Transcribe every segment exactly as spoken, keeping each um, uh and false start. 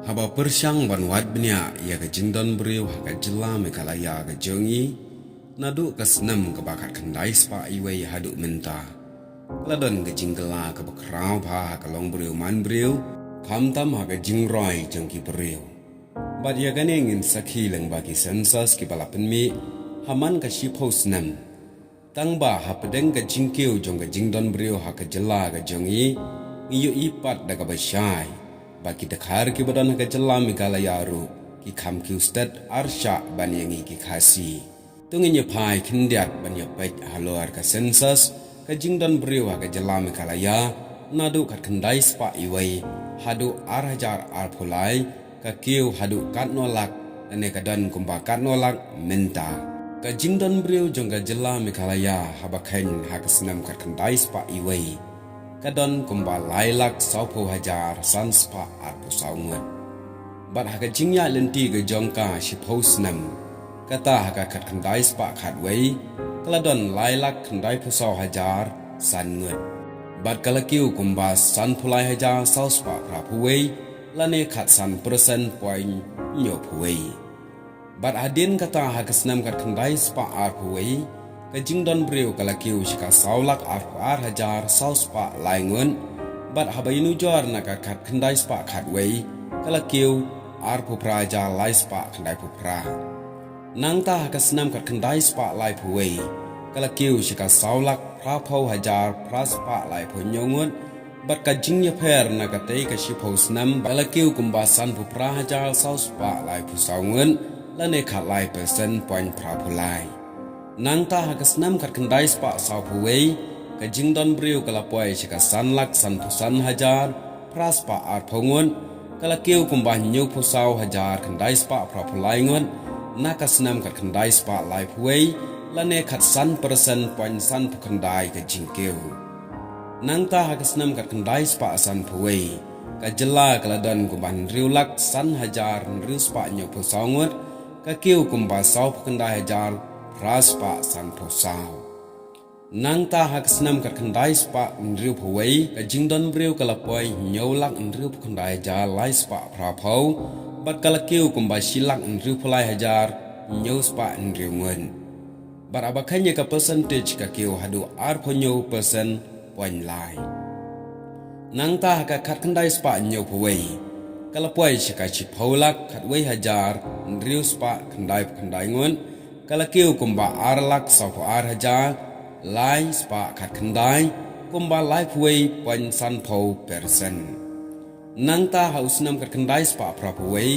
Haba pyrshang ban wad bniah ïa ka jingdon briew ha ka jylla Meghalaya ka jong i, naduh ka snem kaba khatkhyndai spah iwei haduh mynta, ka la don ka jingkylla kaba khraw bha ha ka long briew man briew, khamtam ha ka jingroi jong ki briew. Bad ïa kane ngin sakhi lyngba ki census kiba la pynmih ha man ka shiphew snem. Tang ba hapdeng ka jingkiew jong ka jingdon briew ha ka jylla ka jong i, ngi ïohi pat da kaba shai ba ki dkhar kiba don ha ka jylla Meghalaya ruh ki kham kiew stet ar shah ban ïa ngi ki Khasi. To ngin ïa phai khyndiat ban ïa peit halor ka census ka jingdon briew ha ka jylla Meghalaya, naduh khatkhyndai spah iwei haduh ar hajar arphew lai, ka kiew haduh katno lak, lane ka don kumba katno lak mynta. Ka jingdon briew jong ka jylla Meghalaya haba kheiñ ha ka snem khatkhyndai spah iwei, ka don kumba lai lak sawphew hajar san spah arphew saw ngut. Bad ha ka jingïaid lynti ka jong ka shiphew snem, kata ha ka khatkhyndai spah khatwei, ka la don lai lak khyndaiphew saw hajar san ngut. Bad ka la kiew kumba sanphew lai hajar saw spah phraphew wei, lane khatsan persen point hynñiewphew wei. Bad hadien kata ha ka snem khatkhyndai spah arphew wei, ka jingdon briew ka la kiew sha ka saw lak arphew ar hajar saw spah lai ngut. Bad haba ïanujor na ka khatkhyndai spah khatwei, ka la kiew arphew phra hajar lai spah khyndaiphew phra. Nangta ha ka snem khatkhyndai spah laiphew wei, ka la kiew sha ka saw lak phraphew hajar phra spah laiphew hynñiew ngut. Bad ka jingïapher na katei ka shiphew snem, ba la kiew kumba sanphew phra hajar saw spah laiphew saw ngut, lane khatlai persen point phraphew lai. Nangta ha ka snem khatkhyndai spah sawphew wei, ka jingdon briew ka la poi sha ka san lak sanphew san hajar phra spah arphew ngut, ka la kiew kumba hynñiewphew saw hajar khyndai spah phraphew lai ngut na ka snem khatkhyndai spah laiphew wei, lane khatsan persen point sanphew khyndai ka jingkiew. Nangta ha ka snem khatkhyndai spah sanphew wei, ka jylla ka la don kumba hynriew lak san hajar hynriew spah hynñiewphew saw ngut, ka kiew kumba sawphew khyndai hajar phra spah sanphew saw. Nangta ha ka snem khatkhyndai spah hynriewphew wei, ka jingdon briew ka la poi hynñiew lak hynriewphew khyndai hajar lai spah phraphew, bad ka la kiew kumba shi lak hynriewphew lai hajar hynñiew spah hynriew ngut. Bad haba kheiñ ïa ka percentage ka kiew haduh arphew hynñiew percent point lai. Nangta ha ka khatkhyndai spah hynñiewphew wei, ka la poi sha ka shiphew lak khatwei hajar hynriew spah khyndaiphew khyndai ngut, ka la kiew kumba ar lak sawphew ar hajar lai spah khatkhyndai, kumba laiphew wei point sanphew percent. Nangta ha u snem khatkhyndai spah phraphew wei,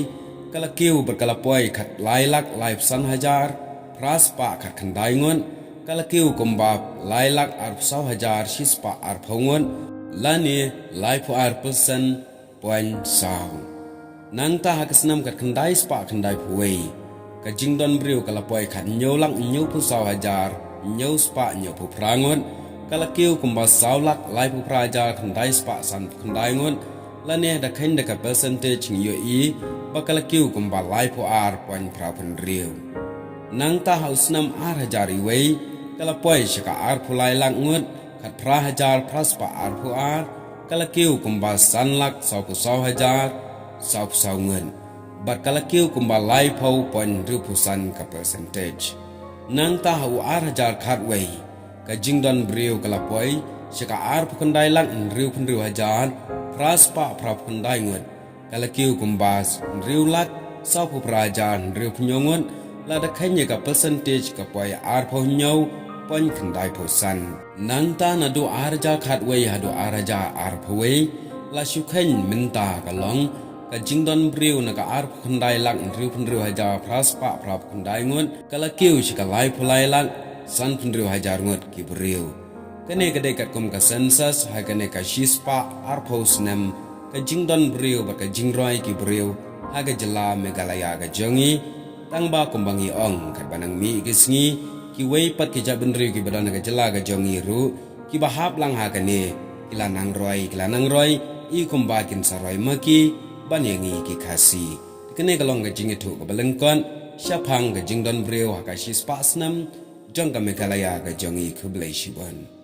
ka la kiew bad ka la poi khatlai lak laiphew san hajar phra spah khatkhyndai ngut, ka la kiew kumba lai lak arphew saw hajar shi spah arphew ngut, lane laiphew ar percent point saw. Nangta ha ka snem khatkhyndai spah khyndaiphew wei, ka jingdon briew ka la poi khathynñiew lak hynñiewphew saw hajar hynñiew spah hynñiewphew phra ngut, ka la kiew kumba saw lak laiphew phra hajar khyndai spah sanphew khyndai ngut, lane da kheiñ da ka percentage ngi ïohi ba ka la kiew kumba laiphew ar point phraphew hynriew. Nangta ha u snem ar hajar iwei, ka la poi sha ka arphew lai lak ngut khatphra hajar phra spah arphew ar, ka la kiew kumba san lak sawphew saw hajar sawphew saw ngut, bad ka la kiew kumba laiphew point hynriewphew san ka percentage. Nangta ha u ar hajar khatwei, ka jingdon briew ka la poi sha ka arphew khyndai lak hynriewphew hynriew hajar phra spah phraphew khyndai ngut, ka la kiew kumba hynriew lak sawphew phra hajar hynriewphew hynñiew ngut, lada kheiñ ïa ka percentage ka poi arphew hynñiew point khyndaiphew san. Nangta naduh ar hajar khatwei haduh ar hajar arphew wei, la shu kheiñ mynta ka long ka jingdon briew na ka arphew khyndai lak hynriewphew hynriew hajar phra spah phraphew khyndai ngut, ka la kiew sha ka laiphew lai lak sanphew hynriew hajar ngut ki briew. Kane ka dei katkum ka census ha kane ka shispah arphew snem ka jingdon briew bad ka jingroi ki briew ha ka jylla Meghalaya ka jong ngi. Tang ba kumba ngi ong, katba nang mih ki sngi, kiwei pat ki jaitbynriew kiba don ha ka jylla ka jong ngi ruh kiba hap lang ha kane, ki la nang roi, ki la nang roi, i kumba kin sa roi ma ki ban ïa ngi ki Khasi. Te kane ka long ka jingïathuh kaba lyngkot shaphang ka jingdon briew ha ka shispah snem jong ka Meghalaya ka jong ngi. Khublei shibun.